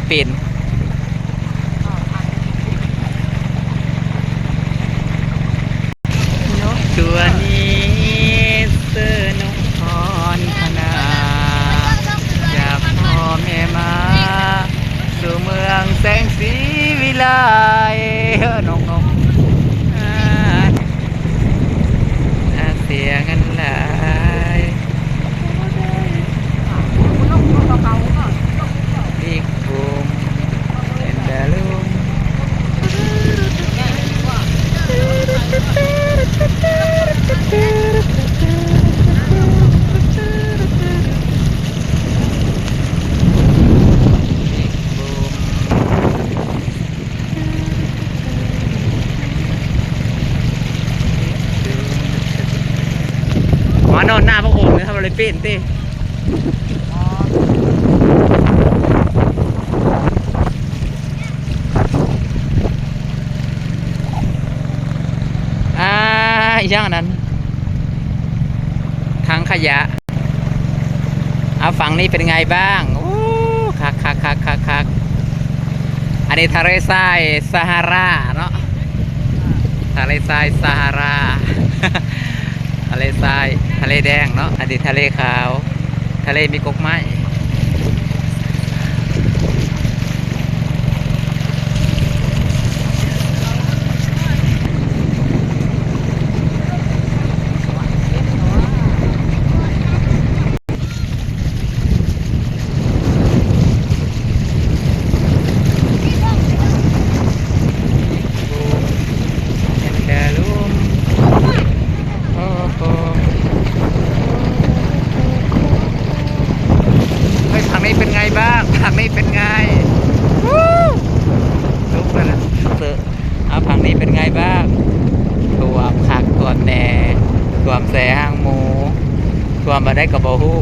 ເປັນ. ຕົວນີ້ຊື່ນົກພອນພະນາ ຈາກພໍ່ແມ່ມາສູ່ເມືອງແສງສີວິໄລ. ເອີ ນົກໆ ອາ ອາ ເສຍເງິນຫຼາຍ. ມານອນໜ້າພະອົງເລີຍ ທຳອະໄລເປັນຕິ. ອາ ອີຫຍັງອັນນັ້ນ ຖັງຂະຫຍະ. ເອົາ ຝັ່ງນີ້ເປັນໄງບ້າງ? ໂອ້ ຄັກໆໆໆໆ. ອັນນີ້ທະເລຊາຍຊາຮາຣາເນາະ ທະເລຊາຍຊາຮາຣາ ທະເລຊາຍ ທະເລແດງເນາະ. ອັນນີ້ທະເລຂາວ ທະເລມີກົກໄມ້. ເຮີ້ຍ ທາງນີ້ເປັນໄງບ້າງ? ທາງນີ້ເປັນໄງ? ເອົາ ທາງນີ້ເປັນໄງບ້າງ? ຖ້ວມຄັກຖ້ວມແນ່ ຖ້ວມແສຫາງໝູ ຖ້ວມບ່ອນໃດກໍບໍ່ຮູ້.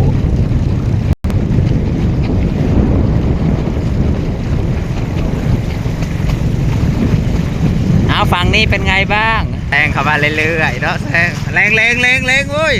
ເອົາ ຝັ່ງນີ້ເປັນໄງບ້າງ? ແຊງເຂົ້າມາເລື້ອຍໆເນາະ ແຊງ ແລງໆໆໆ ໂອ້ຍ.